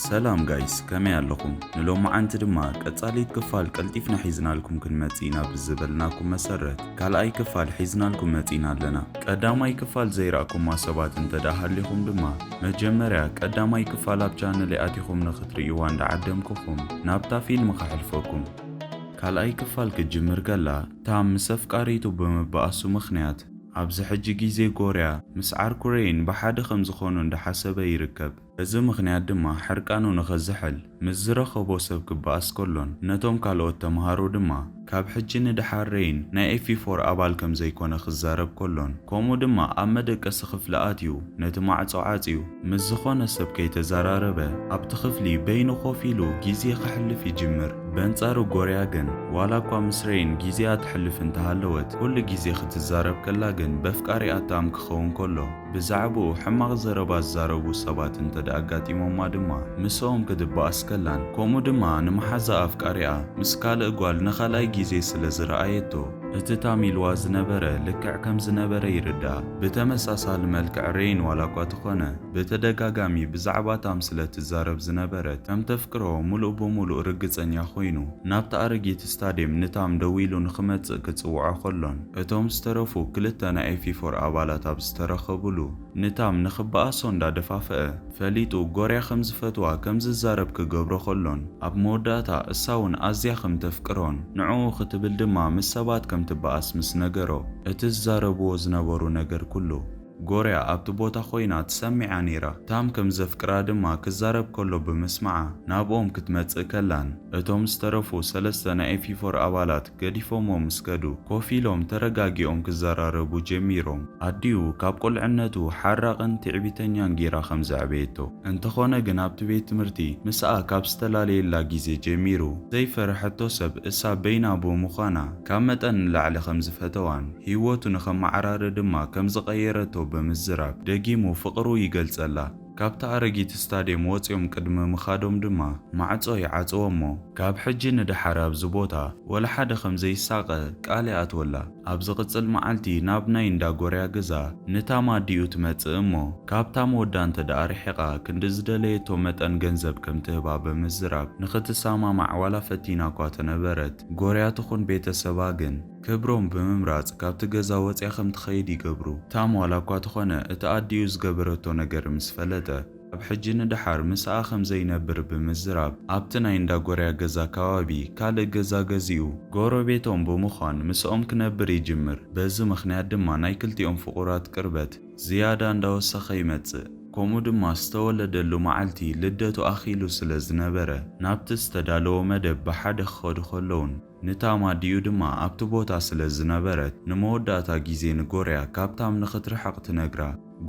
ሰላም ጋይስ፣ ከመይ ኣለኹም? ንሎማዓንቲ ድማ ቀጻሊት ክፋል ቀልጢፍና ሒዝናልኩም ክንመጽእ ኢና ብዝበልናኩም መሰረት፣ ካልኣይ ክፋል ሒዝናልኩም መጺእና ኣለና። ቀዳማይ ክፋል ዘይረኣኩማ ሰባት እንተ ደኣ ሃሊኹም ድማ፣ መጀመርያ ቀዳማይ ክፋል ኣብ ቻነለይ ኣቲኹም ንኽትርእይዋ እንዳዓደምኩኹም፣ ናብታ ፊልም ከሕልፈኩም። ካልኣይ ክፋል ክትጅምር ከላ፣ ታም ምስ ኣፍቃሪቱ ብምባኣሱ ምኽንያት፣ ኣብዚ ሕጂ ግዜ ጎርያ ምስ ዓርኩ ሬይን ብሓደ ከም ዝኾኑ እንዳሓሰበ ይርከብ። እዚ ምኽንያት ድማ ሕርቃኑ ንኸዝሕል ምስ ዝረኸቦ ሰብ ክበኣስ ከሎን፣ ነቶም ካልኦት ተምሃሮ ድማ ካብ ሕጂ ንደሓር ሬይን ናይ ኤፍ ኢ ፎር ኣባል ከም ዘይኮነ ክዛረብ ከሎን፣ ከምኡ ድማ ኣብ መደቀሲ ክፍሊ ኣትዩ ነቲ ማዕጾ ዓጽዩ ምስ ዝኾነ ሰብ ከይተዘራረበ ኣብቲ ክፍሊ በይኑ ኮፍ ኢሉ ግዜ ከሕልፍ ይጅምር። በንጻሩ ጎርያ ግን ዋላ እኳ ምስ ሬይን ግዜኣ ተሕልፍ እንተሃለወት፣ ኩሉ ግዜ ክትዛረብ ከላ ግን በፍቃሪኣ ታም ክኸውን ከሎ ብዛዕባኡ ሕማቕ ዘረባ ዝዛረቡ ሰባት እንተ ደኣ ኣጋጢሞማ ድማ ምስኦም ክትበኣስ ከላን፣ ከምኡ ድማ ንመሓዛ ኣፍቃሪኣ ምስ ካልእ ጓል ንኻልኣይ ግዜ ስለ ዝረኣየቶ፣ እቲ ታም ኢልዋ ዝነበረ ልክዕ ከም ዝነበረ ይርድኣ። ብተመሳሳሊ መልክዕ ሬይን ዋላ እኳ ተኾነ ብተደጋጋሚ ብዛዕባ ታም ስለ ትዛረብ ዝነበረት ከም ተፍቅሮ ምሉእ ብምሉእ ርግጸኛ ኮይኑ ናብቲ ኣረጊት ስታድየም ንታም ደዊሉ ንኽመጽእ ክጽውዖ ከሎን እቶም ዝተረፉ ክልተ ናይ ኤፍ ኢ ፎር ኣባላት ኣብ ዝተረኸቡሉ ንታም ንኽበኣሶ እንዳደፋፈአ ፈሊጡ ጎርያ ከም ዝፈትዋ ከም ዝዛረብ ክገብሮ ከሎን ኣብ መወዳእታ እሳ እውን ኣዝያ ከም ተፍቅሮን ንዕኡ ክትብል ድማ ምስ ሰባት ከም ትበኣስ ምስ ነገሮ እቲ ዝዛረብዎ ዝነበሩ ነገር ኩሉ ጎርያ ኣብቲ ቦታ ኮይና ትሰሚዓ ነይራ። ታም ከም ዘፍቅራ ድማ ክዛረብ ከሎ ብምስማዓ ናብኦም ክትመጽእ ከላን እቶም ዝተረፉ ሰለስተ ናይ ኤፍ ኢ ፎር ኣባላት ገዲፎሞ ምስ ከዱ ኮፍ ኢሎም ተረጋጊኦም ክዘራረቡ ጀሚሮም። ኣዲኡ ካብ ቁልዕነቱ ሓራቕን ትዕቢተኛን ጌራ ከም ዘዕበየቶ እንተኾነ ግን ኣብቲ ቤት ትምህርቲ ምስኣ ካብ ዝተፈላለየላ ግዜ ጀሚሩ ዘይፈርሐቶ ሰብ እሳ በይና ብምዃና ካብ መጠን ንላዕሊ ከም ዝፈተዋን ህይወቱ ንኸመዓራሪ ድማ ከም ዝቐየረቶ ብምዝራብ ደጊሙ ፍቕሩ ይገልጸላ። ካብቲ ኣረጊት ስታድየም ወጺኦም ቅድሚ ምኻዶም ድማ ማዕጾ ይዓጽዎ እሞ ካብ ሕጂ ንደሓር ኣብዚ ቦታ ወላ ሓደ ከም ዘይሳቐ ቃል ይኣትወላ። ኣብ ዝቕጽል መዓልቲ ናብ ናይ እንዳ ጎርያ ገዛ ንታም ኣዲኡ ትመጽእ እሞ ካብ ታም ወዳ እንተ ደኣ ርሒቓ ክንዲ ዝደለየቶ መጠን ገንዘብ ከም ትህባ ብምዝራብ ንኽትሰማማዕ ዋላ ፈቲና እኳ ተነበረት ጎርያ ትኹን ቤተሰባ ግን ክብሮም ብምምራጽ ካብቲ ገዛ ወጽያ ከም ትኸይድ ይገብሩ። ታም ዋላ እኳ ተኾነ እቲ ኣዲኡ ዝገበረቶ ነገር ምስ ፈለጠ ኣብ ሕጂ ንደሓር ምስኣ ከም ዘይነብር ብምዝራብ ኣብቲ ናይ እንዳ ጎርያ ገዛ ከባቢ ካልእ ገዛ ገዚኡ ጎረቤቶም ብምዃን ምስኦም ክነብር ይጅምር። በዚ ምኽንያት ድማ ናይ ክልቲኦም ፍቑራት ቅርበት ዝያዳ እንዳወሰኸ ይመጽእ። ከምኡ ድማ ዝተወለደሉ መዓልቲ ልደቱ ኣኺሉ ስለ ዝነበረ ናብቲ ዝተዳለወ መደብ ብሓደ ክኸዱ ከለውን ንታም ኣዲኡ ድማ ኣብቲ ቦታ ስለ ዝነበረት ንመወዳእታ ግዜ ንጎርያ ካብ ታም ንኽትርሕቕ ትነግራ።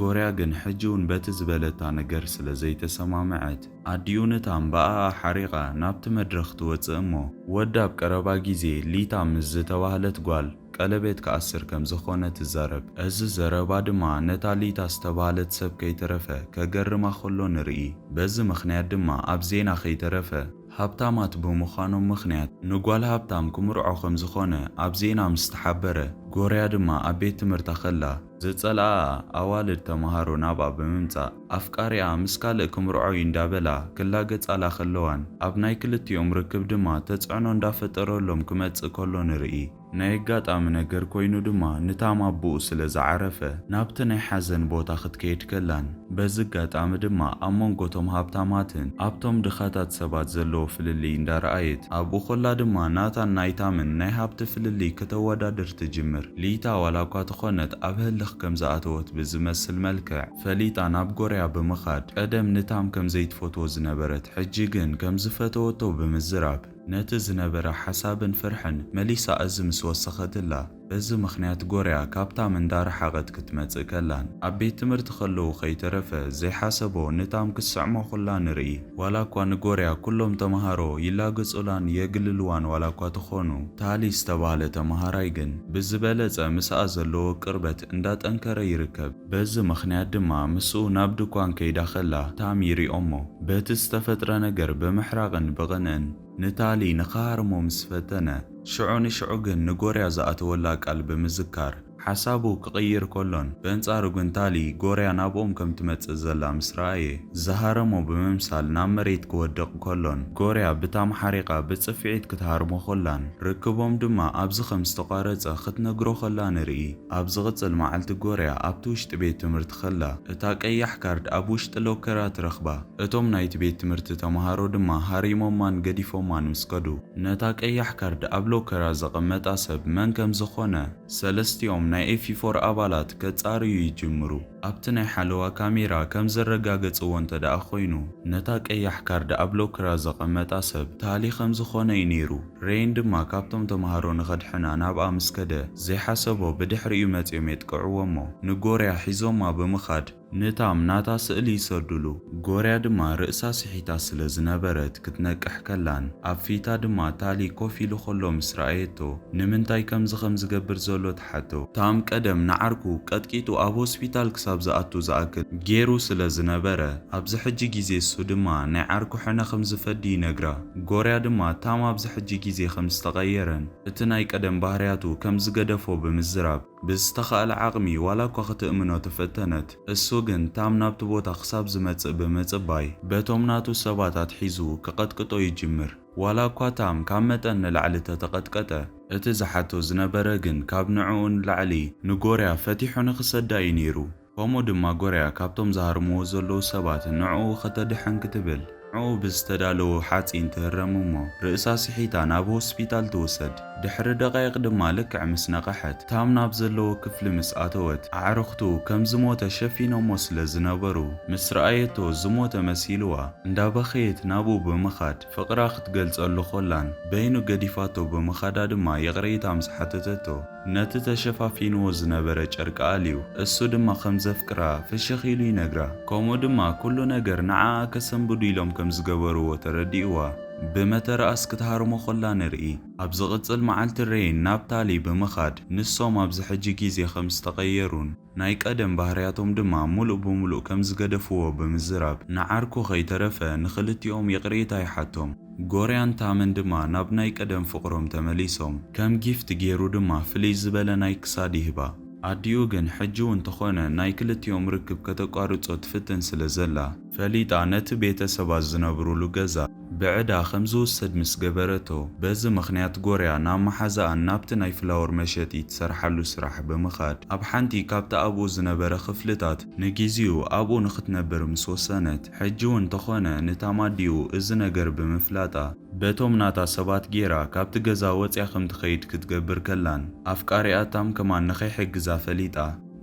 ጎርያ ግን ሕጂ እውን በቲ ዝበለታ ነገር ስለ ዘይተሰማምዐት ኣዲኡ ንታም ብኣኣ ሓሪቓ ናብቲ መድረኽ ትወጽእ እሞ ወዳ ኣብ ቀረባ ግዜ ሊታ ምስ ዝተባህለት ጓል ቀለቤት ክኣስር ከም ዝኾነ ትዛረብ። እዚ ዘረባ ድማ ነታ ሊታ ዝተባህለት ሰብ ከይተረፈ ከገርማ ከሎ ንርኢ። በዚ ምኽንያት ድማ ኣብ ዜና ከይተረፈ ሃብታማት ብምዃኖም ምኽንያት ንጓል ሃብታም ክምርዖ ከም ዝኾነ ኣብ ዜና ምስ ተሓበረ፣ ጎርያ ድማ ኣብ ቤት ትምህርታ ከላ ዝጸልኣኣ ኣዋልድ ተመሃሮ ናብኣ ብምምጻእ ኣፍቃሪኣ ምስ ካልእ ክምርዖ እዩ እንዳበላ ክላገጻላ ከለዋን ኣብ ናይ ክልቲኦም ርክብ ድማ ተጽዕኖ እንዳፈጠረሎም ክመጽእ ከሎ ንርኢ። ናይ ኣጋጣሚ ነገር ኮይኑ ድማ ንታም ኣቦኡ ስለ ዝዓረፈ ናብቲ ናይ ሓዘን ቦታ ክትከይድ ከላን በዚ ኣጋጣሚ ድማ ኣብ መንጎ እቶም ሃብታማትን ኣብቶም ድኻታት ሰባት ዘለዎ ፍልልይ እንዳረኣየት ኣብኡ ከላ ድማ ናታን ናይ ታምን ናይ ሃብቲ ፍልልይ ከተወዳድር ትጅምር። ሊታ ዋላ እኳ ተኾነት ኣብ ህልኽ ከም ዝኣተወት ብዝመስል መልክዕ ፈሊጣ ናብ ጎርያ ብምኻድ ቀደም ንታም ከም ዘይትፈትዎ ዝነበረት ሕጂ ግን ከም ዝፈተወቶ ብምዝራብ ነቲ ዝነበረ ሓሳብን ፍርሕን መሊሳ እዚ ምስ ወሰኸትላ፣ በዚ ምኽንያት ጎርያ ካብ ታም እንዳረሓቐት ክትመጽእ ከላን፣ ኣብ ቤት ትምህርቲ ከለዉ ከይተረፈ ዘይሓሰቦ ንታም ክስዕሞ ኩላ ንርኢ። ዋላ እኳ ንጎርያ ኩሎም ተመሃሮ ይላገጹላን የግልልዋን ዋላ እኳ ተኾኑ፣ ታሊ ዝተባህለ ተመሃራይ ግን ብዝበለጸ ምስኣ ዘለዎ ቅርበት እንዳጠንከረ ይርከብ። በዚ ምኽንያት ድማ ምስኡ ናብ ድኳን ከይዳ ከላ ታም ይሪኦሞ። በቲ ዝተፈጥረ ነገር ብምሕራቕን ብቕንእን ንታሊ ንኽሃርሞ ምስ ፈተነ፣ ሽዑ ንሽዑ ግን ንጎርያ ዝኣተወላ ቃል ብምዝካር፣ ሓሳቡ ክቕይር ከሎን፣ በንጻሩ ግን ታሊ ጎርያ ናብኦም ከም ትመጽእ ዘላ ምስ ረኣየ፣ ዝሃረሞ ብምምሳል ናብ መሬት ክወድቕ ከሎን፣ ጎርያ ብታም ሓሪቓ ብጽፍዒት ክትሃርሞ ከላን፣ ርክቦም ድማ ኣብዚ ከም ዝተቋረጸ ክትነግሮ ከላ ንርኢ። ኣብ ዝቕጽል መዓልቲ ጎርያ ኣብቲ ውሽጢ ቤት ትምህርቲ ከላ፣ እታ ቀያሕ ካርድ ኣብ ውሽጢ ሎከራ ትረኽባ። እቶም ናይቲ ቤት ትምህርቲ ተመሃሮ ድማ ሃሪሞማን ገዲፎማን ምስ ከዱ፣ ነታ ቀያሕ ካርድ ኣብ ሎከራ ዘቐመጣ ሰብ መን ከም ዝኾነ፣ ሰለስቲኦም ናይ ኤፍ ፎር ኣባላት ከጻርዩ ይጅምሩ። ኣብቲ ናይ ሓለዋ ካሜራ ከም ዘረጋገጽዎ እንተ ደኣ ኮይኑ፣ ነታ ቀያሕ ካርድ ኣብ ሎከራ ዘቐመጣ ሰብ ታሊ ከም ዝኾነ እዩ ነይሩ። ሬይን ድማ ካብቶም ተመሃሮ ንኸድሕና ናብኣ ምስ ከደ፣ ዘይሓሰቦ ብድሕሪኡ መጺኦም የጥቅዕዎ እሞ፣ ንጎርያ ሒዞማ ብምኻድ፣ ንታም ናታ ስእሊ ይሰዱሉ። ጎርያ ድማ ርእሳ ስሒታ ስለ ዝነበረት ክትነቅሕ ከላን፣ ኣብ ፊታ ድማ ታሊ ኮፍ ኢሉ ከሎ ምስ ረኣየቶ፣ ንምንታይ ከምዚ ከም ዝገብር ዘሎ ትሓቶ። ታም ቀደም ንዓርኩ ቀጥቂጡ ኣብ ሆስፒታል ክሳብ ዝኣቱ ዝኣክል ገይሩ ስለ ዝነበረ፣ ኣብዚ ሕጂ ግዜ እሱ ድማ ናይ ዓርኩ ሕነ ከም ዝፈዲ ይነግራ። ጎርያ ድማ ታም ኣብዚ ሕጂ ግዜ ከም ዝተቐየረን፣ እቲ ናይ ቀደም ባህርያቱ ከም ዝገደፎ ብምዝራብ፣ ብዝተኻእለ ዓቕሚ ዋላ እኳ ክትእምኖ ተፈተነት፣ እሱ ግን ታም ናብቲ ቦታ ክሳብ ዝመጽእ ብምጽባይ፣ በቶም ናቱ ሰባት ኣትሒዙ ክቐጥቅጦ ይጅምር። ዋላ እኳ ታም ካብ መጠን ንላዕሊ ተተቐጥቀጠ፣ እቲ ዝሓቶ ዝነበረ ግን ካብ ንዕኡ ንላዕሊ ንጎርያ ፈቲሑ ንኽሰዳ እዩ ነይሩ። ከምኡ ድማ ጎርያ ካብቶም ዝሃርምዎ ዘለዉ ሰባት ንዕኡ ከተድሕን ክትብል፣ ንዕኡ ብዝተዳለወ ሓጺን ትህረም እሞ፣ ርእሳ ስሒታ ናብ ሆስፒታል ትውሰድ። ድሕሪ ደቃይቕ ድማ ልክዕ ምስ ነቐሐት፣ ታም ናብ ዘለዎ ክፍሊ ምስ ኣተወት፣ ኣዕሩኽቱ ከም ዝሞተ ሸፊኖሞ ስለ ዝነበሩ፣ ምስ ረኣየቶ ዝሞተ መሲልዋ፣ እንዳበኸየት ናብኡ ብምኻድ ፍቕራ ክትገልጸሉ ኮላን፣ በይኑ ገዲፋቶ ብምኻዳ ድማ ይቕሬታ ምስ ሓተተቶ፣ ነቲ ተሸፋፊንዎ ዝነበረ ጨርቂ ኣልዩ፣ እሱ ድማ ከም ዘፍቅራ ፍሽኽ ኢሉ ይነግራ። ከምኡ ድማ ኩሉ ነገር ንዓኣ ከሰንብዱ ኢሎም ከም ዝገበርዎ ተረዲእዋ፣ ብመተርኣስ ክትሃርሞ ኮላ ንርኢ። ኣብ ዝቕጽል መዓልቲ ሬይን ናብ ታሊ ብምኻድ፣ ንሶም ኣብዚ ሕጂ ግዜ ከም ዝተቐየሩን፣ ናይ ቀደም ባህርያቶም ድማ ምሉእ ብምሉእ ከም ዝገደፍዎ ብምዝራብ፣ ንዓርኩ ከይተረፈ ንኽልቲኦም ይቕሬታ ይሓቶም። ጎርያን ታምን ድማ ናብ ናይ ቀደም ፍቕሮም ተመሊሶም። ከም ጊፍት ገይሩ ድማ ፍልይ ዝበለ ናይ ክሳድ ይህባ። ኣዲኡ ግን ሕጂ እውን እንተኾነ ናይ ክልቲኦም ርክብ ከተቋርጾ ትፍትን ስለ ዘላ፣ ፈሊጣ ነቲ ቤተሰባት ዝነብሩሉ ገዛ ብዕዳ ከም ዝውሰድ ምስ ገበረቶ፣ በዚ ምኽንያት ጎርያ ናብ መሓዛኣን ናብቲ ናይ ፍላወር መሸጢ ትሰርሓሉ ስራሕ ብምኻድ፣ ኣብ ሓንቲ ካብቲ ኣብኡ ዝነበረ ክፍልታት ንግዜኡ ኣብኡ ንኽትነብር ምስ ወሰነት፣ ሕጂ እውን እንተኾነ ንታም ኣዲኡ እዚ ነገር ብምፍላጣ፣ በቶም ናታ ሰባት ጌራ ካብቲ ገዛ ወጽያ ከም ትኸይድ ክትገብር ከላን፣ ኣፍቃሪኣ ታም ከማን ንኸይሕግዛ ፈሊጣ፣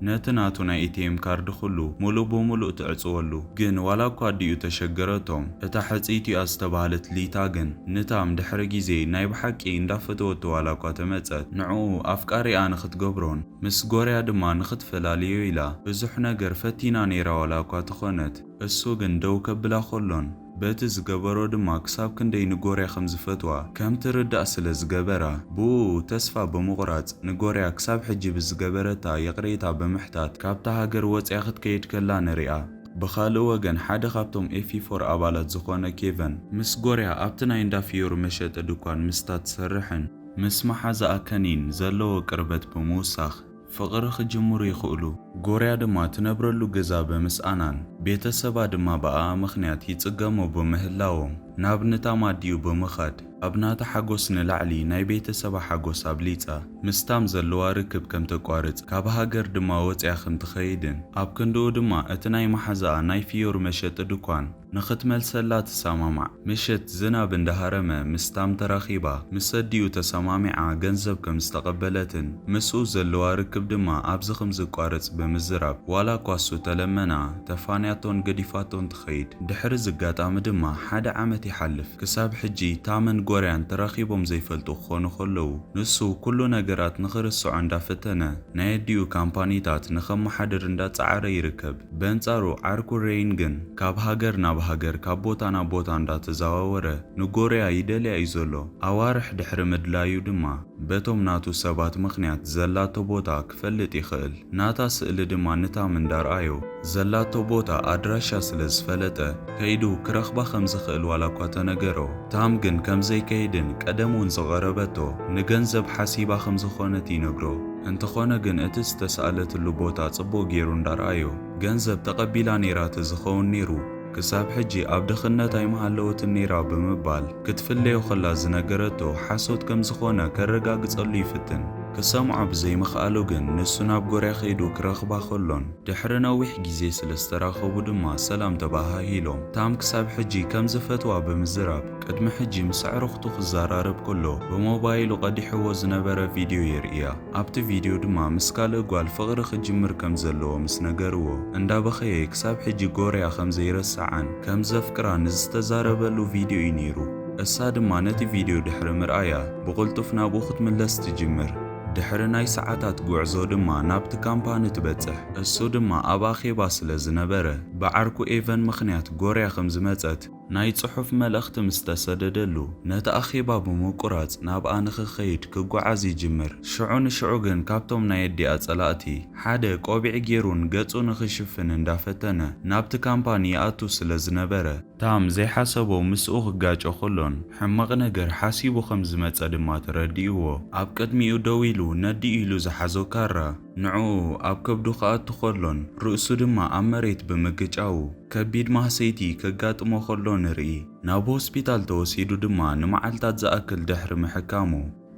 ነቲ ናቱ ናይ ኤ ቲ ኤም ካርድ ኩሉ ምሉእ ብምሉእ ትዕጽወሉ። ግን ዋላ እኳ ኣዲኡ ተሸገረቶም፣ እታ ሕጽይቲኣ ዝተባህለት ሊታ ግን ንታም ድሕሪ ግዜ ናይ ብሓቂ እንዳፈተወቶ ዋላ እኳ ተመጸት፣ ንዕኡ ኣፍቃሪኣ ንኽትገብሮን ምስ ጎርያ ድማ ንኽትፈላልዮ ኢላ ብዙሕ ነገር ፈቲና ነይራ ዋላ እኳ ተኾነት፣ እሱ ግን ደው ከብላ ከሎን በቲ ዝገበሮ ድማ ክሳብ ክንደይ ንጎርያ ከም ዝፈትዋ ከም ትርዳእ ስለ ዝገበራ፣ ብኡ ተስፋ ብምቑራጽ ንጎርያ ክሳብ ሕጂ ብዝገበረታ ይቕሬታ ብምሕታት ካብታ ሃገር ወጽያ ክትከይድ ከላ ንሪኣ። ብኻልእ ወገን ሓደ ካብቶም ኤፍ ፎር ኣባላት ዝኾነ ኬቨን ምስ ጎርያ ኣብቲ ናይ እንዳ ፍዮሪ መሸጢ ድኳን ምስታ ትሰርሕን ምስ መሓዛኣ ከኒን ዘለዎ ቅርበት ብምውሳኽ ፍቕሪ ክጅምሩ ይኽእሉ። ጎርያ ድማ ትነብረሉ ገዛ ብምስኣናን ቤተሰባ ድማ ብኣኣ ምኽንያት ይጽገሙ ብምህላዎም ናብ ንታም ኣዲኡ ብምኻድ ኣብ ናታ ሓጎስ ንላዕሊ ናይ ቤተሰባ ሓጎስ ኣብሊጻ ምስታም ዘለዋ ርክብ ከም ተቋርጽ ካብ ሃገር ድማ ወጽያ ከም ትኸይድን ኣብ ክንድኡ ድማ እቲ ናይ መሓዛኣ ናይ ፍዮሪ መሸጢ ድኳን ንኽትመልሰላ ትሰማማዕ። ምሸት ዝናብ እንዳሃረመ ምስታም ተራኺባ ምስ ኣዲኡ ተሰማሚዓ ገንዘብ ከም ዝተቐበለትን ምስኡ ዘለዋ ርክብ ድማ ኣብዚ ከም ዝቋረጽ ብምዝራብ ዋላ እኳ እሱ ተለመና ተፋንያቶን ገዲፋቶን ትኸይድ። ድሕሪ እዚ ኣጋጣሚ ድማ ሓደ ዓመት ይሓልፍ። ክሳብ ሕጂ ታምን ጎርያን ተራኺቦም ዘይፈልጡ ክኾኑ ከለዉ ንሱ ኩሉ ነገራት ንኽርስዖ እንዳፈተነ ናይ ኣዲኡ ካምፓኒታት ንኸመሓድር እንዳጸዓረ ይርከብ። በንጻሩ ዓርኩ ሬይን ግን ካብ ሃገር ናብ ሃገር ካብ ቦታ ናብ ቦታ እንዳተዘዋወረ ንጎርያ ይደልያ እዩ ዘሎ። ኣዋርሕ ድሕሪ ምድላዩ ድማ በቶም ናቱ ሰባት ምኽንያት ዘላቶ ቦታ ክፈልጥ ይኽእል። ናታ ስእሊ ድማ ንታም እንዳርኣዮ ዘላቶ ቦታ ኣድራሻ ስለ ዝፈለጠ ከይዱ ክረኽባ ከም ዝኽእል ዋላ እኳ ተነገሮ። ታም ግን ከም ዘይከይድን ቀደም እውን ዝቐረበቶ ንገንዘብ ሓሲባ ከም ዝኾነት ይነግሮ። እንተኾነ ግን እቲ ዝተሳእለትሉ ቦታ ጽቡቕ ገይሩ እንዳረኣዮ፣ ገንዘብ ተቐቢላ ነይራ ተዝኸውን ነይሩ፣ ክሳብ ሕጂ ኣብ ድኽነት ኣይምሃለወትን ነይራ ብምባል ክትፍለዮ ከላ ዝነገረቶ ሓሶት ከም ዝኾነ ከረጋግጸሉ ይፍትን። ክሰምዖ ብዘይምኽኣሉ ግን ንሱ ናብ ጎርያ ከይዱ ክረኽባ ከሎን ድሕሪ ነዊሕ ግዜ ስለ ዝተራኸቡ ድማ ሰላም ተባሃሂሎም። ታም ክሳብ ሕጂ ከም ዝፈትዋ ብምዝራብ ቅድሚ ሕጂ ምስ ኣዕሩኽቱ ክዘራረብ ከሎ ብሞባይሉ ቀዲሕዎ ዝነበረ ቪድዮ የርእያ። ኣብቲ ቪድዮ ድማ ምስ ካልእ ጓል ፍቕሪ ክጅምር ከም ዘለዎ ምስ ነገርዎ እንዳበኸየ ክሳብ ሕጂ ጎርያ ከም ዘይረስዓን ከም ዘፍቅራ ንዝተዛረበሉ ቪድዮ እዩ ነይሩ። እሳ ድማ ነቲ ቪድዮ ድሕሪ ምርኣያ ብቕልጡፍ ናብኡ ክትምለስ ትጅምር። ድሕሪ ናይ ሰዓታት ጉዕዞ ድማ ናብቲ ካምፓኒ ትበጽሕ። እሱ ድማ ኣብ ኣኼባ ስለ ዝነበረ ብዓርኩ ኤቨን ምኽንያት ጎርያ ከም ዝመጸት ናይ ጽሑፍ መልእኽቲ ምስ ተሰደደሉ ነቲ ኣኼባ ብምቁራጽ ናብኣ ንኽኸይድ ክጓዓዝ ይጅምር። ሽዑ ንሽዑ ግን ካብቶም ናይ ኣዲኣ ጸላእቲ ሓደ ቆቢዕ ገይሩን ገጹ ንኽሽፍን እንዳፈተነ ናብቲ ካምፓኒ ይኣቱ ስለ ዝነበረ ታም ዘይሓሰቦ ምስኡ ክጋጮ ከሎን ሕማቕ ነገር ሓሲቡ ከም ዝመጸ ድማ ተረዲእዎ። ኣብ ቅድሚኡ ደው ኢሉ ነዲኡ ኢሉ ዝሓዞ ካራ ንዕኡ ኣብ ከብዱ ክኣቱ ከሎን ርእሱ ድማ ኣብ መሬት ብምግጫዉ ከቢድ ማህሰይቲ ከጋጥሞ ከሎ ንርኢ። ናብ ሆስፒታል ተወሲዱ ድማ ንመዓልታት ዝኣክል ድሕሪ ምሕካሙ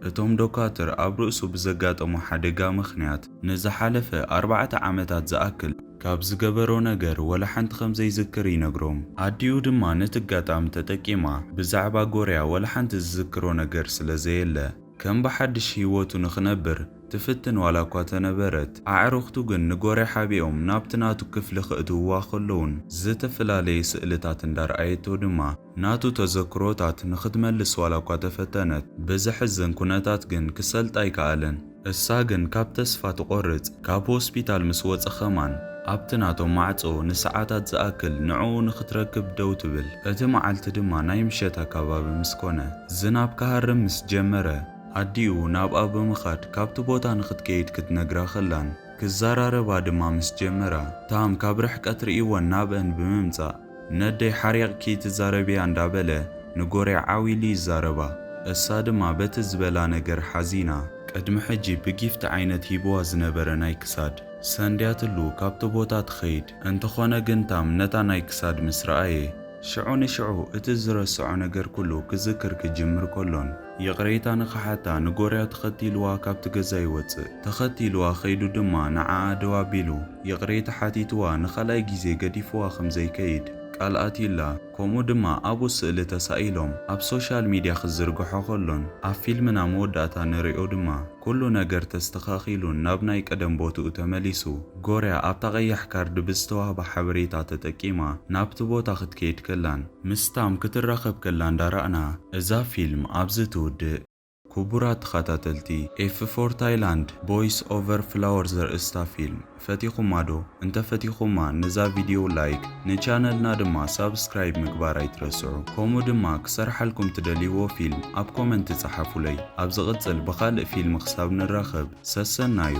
እቶም ዶካትር ኣብ ርእሱ ብዘጋጠሞ ሓደጋ ምኽንያት ንዝሓለፈ ኣርባዕተ ዓመታት ዝኣክል ካብ ዝገበሮ ነገር ወላ ሓንቲ ከም ዘይዝክር ይነግሮም። ኣዲኡ ድማ ነቲ ኣጋጣሚ ተጠቂማ ብዛዕባ ጎርያ ወላ ሓንቲ ዝዝክሮ ነገር ስለ ዘየለ ከም ብሓድሽ ህይወቱ ንኽነብር ትፍትን ዋላ እኳ ተነበረት። ኣዕሩኽቱ ግን ንጎርያ ሓቢኦም ናብቲ ናቱ ክፍሊ ክእትውዋ ከለውን ዝተፈላለየ ስእልታት እንዳርኣየቶ ድማ ናቱ ተዘክሮታት ንኽትመልስ ዋላ እኳ ተፈተነት፣ ብዘሕዝን ኩነታት ግን ክሰልጣ ኣይከኣለን። እሳ ግን ካብ ተስፋ ትቖርጽ፣ ካብ ሆስፒታል ምስ ወጸ ኸማን ኣብቲ ናቶም ማዕጾ ንሰዓታት ዝኣክል ንዕኡ ንኽትረክብ ደው ትብል። እቲ መዓልቲ ድማ ናይ ምሸት ኣካባቢ ምስ ኮነ፣ ዝናብ ክሃርም ምስ ጀመረ፣ ኣዲኡ ናብኣ ብምኻድ ካብቲ ቦታ ንኽትከይድ ክትነግራ ኸላን ክዘራረባ ድማ ምስ ጀመራ፣ ታም ካብ ርሕቀት ርእይወን ናብአን ብምምጻእ፣ ነደይ ሓሪቕኪ ትዛረብያ እንዳበለ ንጎርያ ዓው ኢሉ ይዛረባ። እሳ ድማ በቲ ዝበላ ነገር ሓዚና፣ ቅድሚ ሕጂ ብጊፍት ዓይነት ሂብዋ ዝነበረ ናይ ክሳድ ሰንድያትሉ ካብቲ ቦታ ትኸይድ። እንተኾነ ግን ታም ነታ ናይ ክሳድ ምስ ረኣየ፣ ሽዑ ንሽዑ እቲ ዝረስዖ ነገር ኩሉ ክዝክር ክጅምር ከሎን፣ ይቕሬታ ንኽሓታ ንጎርያ ተኸቲልዋ ካብቲ ገዛ ይወጽእ። ተኸቲልዋ ኸይዱ ድማ ንዓኣ ደው ኣቢሉ ይቕሬታ ሓቲትዋ ንኻልኣይ ግዜ ገዲፍዋ ከም ዘይከይድ ቃል ኣትዩላ። ከምኡ ድማ ኣብኡ ስእሊ ተሳኢሎም ኣብ ሶሻል ሚድያ ክዝርግሖ ከሎን ኣብ ፊልምና መወዳእታ ንሪኦ ድማ ኩሉ ነገር ተስተኻኺሉን ናብ ናይ ቀደም ቦትኡ ተመሊሱ። ጎርያ ኣብታ ቀያሕ ካርድ ብዝተዋህባ ሓበሬታ ተጠቂማ ናብቲ ቦታ ክትከይድ ከላን ምስ ታም ክትራኸብ ከላ እንዳረኣና እዛ ፊልም ኣብዚ ትውድእ። ክቡራት ተኸታተልቲ ኤፍ ፎር ታይላንድ ቦይስ ኦቨር ፍላወር ዘርእስታ ፊልም ፈቲኹማ ዶ? እንተፈቲኹማ ነዛ ቪድዮ ላይክ ንቻነልና ድማ ሳብስክራይብ ምግባር ኣይትረስዑ። ከምኡ ድማ ክሰርሓልኩም ትደልይዎ ፊልም ኣብ ኮመንት ጸሓፉለይ። ኣብ ዝቕጽል ብኻልእ ፊልም ክሳብ ንራኸብ ሰሰናዩ።